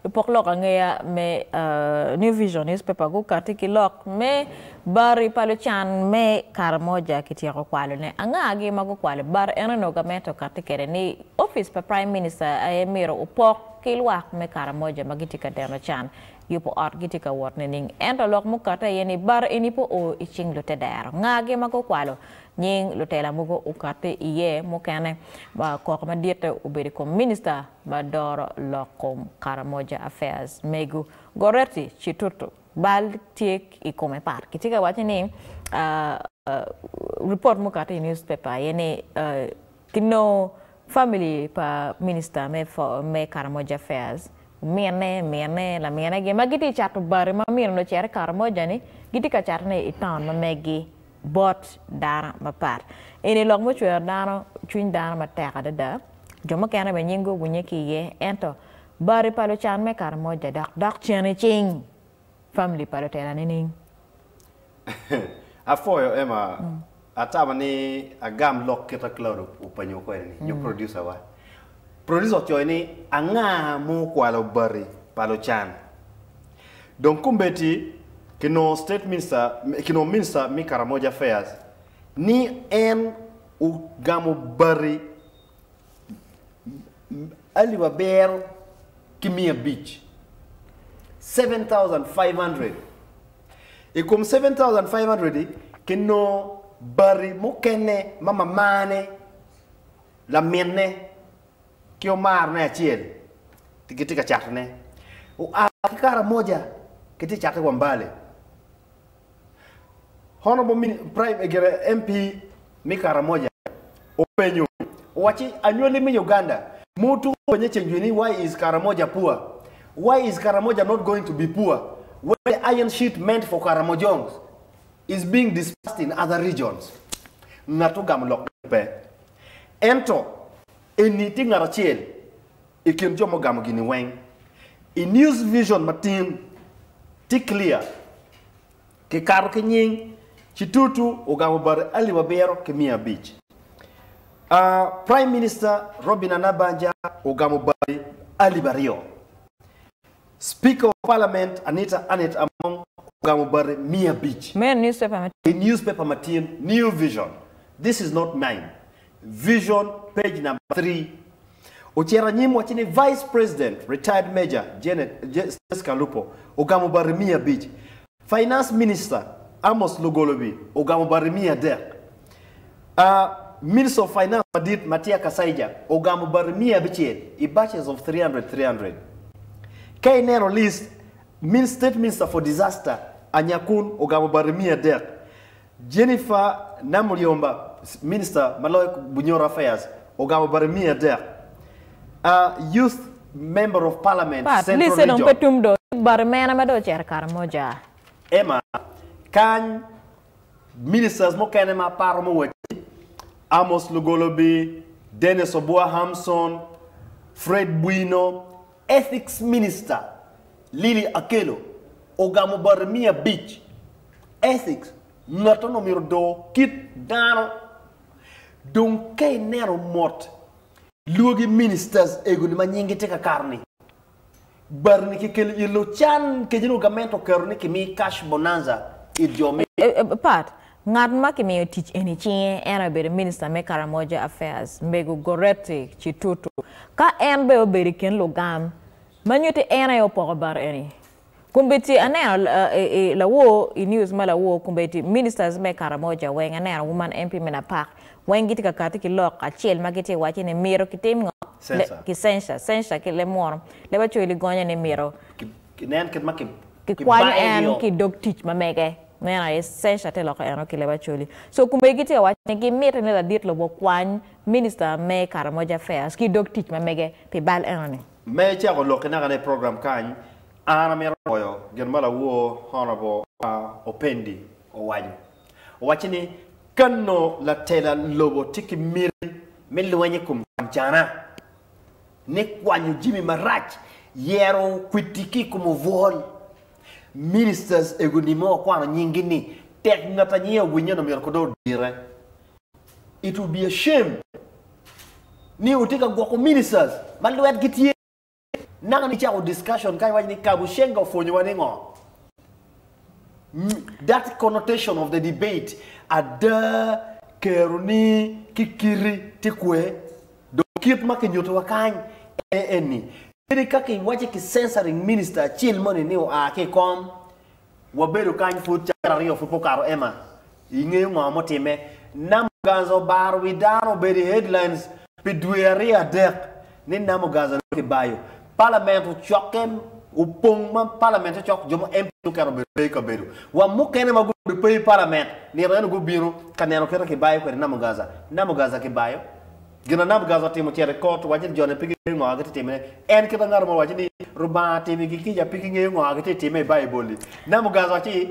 Lupok lok angeya me New Vision Newspaper gukati ki lok me bari pa lucan me Karamoja kityeko kwalo ne. Anga-gi ma gukwalo bari eno onongo gamente okati kwede ni opic pa Prime Minister aye myero opok ki lwak me Karamoja ma gitye ka deno can yubo ot gitye ka wot nining. Ento lok mukate aye ni bari eni pe oo i cing lutedero. Nga-gi ma gukwalo? Nying lutela mogo okati iye mukene koko maditte obedo i kom minista ma doro lok kom Karamoja Affairs Mego Goretti Kitutu bal tye i kome pat. Kitye ka waco ni ripot mukati i newspaper aye ni kinongo family pa minista me Karamoja Affairs minne, mine, lamine gi ma gitye ka cato bati ma min onongo ocito i Karamoja ni gitye ka catone i town ma megi bot dano mapat. Eni lok mucwero dano cwiny dano matek adada. Jo mukene bene nyinggi owinye ki iye, ento bari pa lucan me Karamoja dok dok cen i cing famili pa lutela nining? Apwoyo Emma, atamo ni agam lok kita Claude openyo kwede ni, nyo producer wa. Producer ocoyo ni anga ma okwalo bari pa lucan? Dong kombeddi kinongo state minister, kinongo minister me Karamoja Affairs ni en ogamo bari alip abiro ki 500, 7,500. I kom 7,500-di, kinongo bati mukene ma mamane, laminne, ki omarone acel gitye ka catone. Oa ki Karamoja gitye ka cate wa Mbale. Honourable Prime gire MP me Karamoja openyo owacci anywali me Uganda ma otuko penye ceng jwi ni why is Karamoja poor? Why is Karamoja not going to be poor when the iron sheet meant for Karamojongs is being dispersed in other regions? Ngat ogamo lok pe. Ento eni tye ngat acel i kin jo ma ogamo gini weng. I News Vision matin tye clear. Kikato ki nying Kitutu ogamo bati 7500. Prime Minister Robinah Nabbanja ogamo bati 2000. Speaker of Parliament Anita Annet Among ogamo bati 500. Meno newspaper matin. I newspaper matin New Vision. This is not mine. Vision page number 3 ocito anyim waci ni Vice President Retired Major Janet Jessica Alupo ogamo bati 500, Finance Minister Amos Lugolobi ogamo bati 300, Minister of Finance madit Matia Kasaija ogamo bati 600 i batches of 300 300. Ka ineno list, State Minister for Disaster Anyakun ogamo bati 300, Jennifer Namulyomba, Minista ma loyo Bunyoro Affairs ogamo bati 300. A Youth Member of Parliament, Pat, Central lise dong pe Region. tum do bati mene ma dong ocito i Karamoja. Emma, Kany, Ministers mukene ma aparo me wacci, Amos Lugolobi, Dennis Obua Hamson, Fred Bwino, Ethics Minister Lily Akello ogamo bati 500. Ethics, ngat onongo myero odor kit dano. Dong ka ineno mot lwagi ministers ego ni ma nyingi tye ka kato ni, bati ni kikelo i lucan kec onongo gamente oketo ni kimi cash bonanza it jo me. Pat, ngat ma kimiyo tic eni i cinge en aye obedo Minister me Karamoja Affairs, Mego Goretti Kitutu. Ka en bene obedo i kin lugam, ma nyutti en aye opoko bati eni. Kombeddi aneno lawor i news ma lawor kombeddi ministers me Karamoja weng aneno woman MP me Napak weng gitye ka kati ki lok acel ma gitye waci ni mito kitim ngo ki censure censure ki leb munu leb acholi gonyo ni mito kikwanyo en ki dog tic ma mege meno aye censure te loko eno ki leb acholi so kombeddi gitye ka waco ni gimiti ni ladit lobo okwany minister me Karamoja affairs ki dog tic ma mege pi bal eno ni. Me cako lok ki nakane i program kany, an amito pwoyo gin ma lawor Honourable Opendi owaco. Owacci ni ka nongo latela lobo tye ki miti me lweny i kom camcana, ni kwanyo jami marac, yero kwiti ki i kom obwol, ministers ego ni ma wakwano nyinggi ni tek ngat a nyinge owinye ni myero kong dong odire. It would be a shame ni wutye ka gwoko ministers ma lwetgi tye. Naka nicako discussion kany iwaco ni Kabushenga opwonyowa ni ngo? That connotation of the debate ada kero ni ki kiti tye kwe dong kit ma kinyutowa kany en aye eni. Kadi ka kiwaco ki censoring minister acel moni ni oa ki i kom, wabedo kany pud cabit aryo pud pe okato Emma ingeyo ngo mutime? Namuganza obaro wi dano obedo i headlines pi dwe aryo adek ni Namuganza nongo kibayo. Parliament ocokke opong ma parliament cok jo mo MP mukene obedo pe i kabedo wa mukene ma gubedo pe i parliament nino eno gubino ka neno kite kibayo kwede Namuganza. Namuganza kibayo. Gin ma Namuganza otimo ocito i kot owaco ni jone pe gingeyo ngo gitye timone. En kit ma ngat mo owaco ni Rubanga timigi kica pe gingeyo ngo gitye time i Baibul-li. Namuganza owaco ni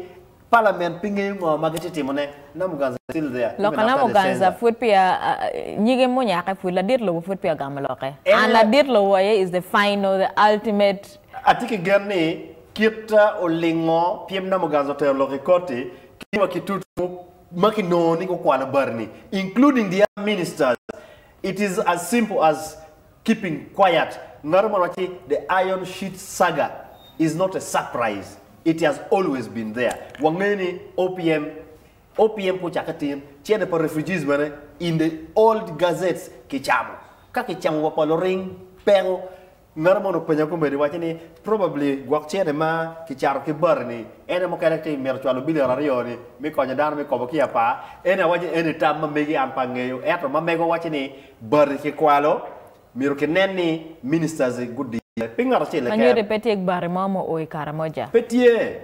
Parliament pe ngeyo ngo ma gitye timone. Namuganza is still there Lok even after the Namuganza censor. pud peya nyige munyake pud ladit lobo pud peya ogamo lokke. En And ladit lobo aye is the final, the ultimate. Atye ki gen ni kit olingo pyem Namuganza otero lok i koti ki wa ki tutu ma kinongo ni gukwalo bari-ni including the other ministers. It is as simple as keeping quiet. Ngato mo waci the iron sheet saga is not a surprise, it has always been there. Wangeyo ni OPM OPM pe ocakke tin, cente pa refugees bene in the old gazettes kicamo. Ka kicamo wa pa luring peko Ngat mo onongo openya kombeddi waco ni probably gwok cente ma kicato ki bati ni ene mukene tye mito cwalo billion aryoni me konyo dano me kobo ki apar ene awaco ni eni tam ma megi an pe angeyo ento ma mego waco ni bati kikwalo myero kinen ni ministers gudiye pi ngat acel Ma nyuto keken pe tye bati mo ma oo i Karamoja. pe tye.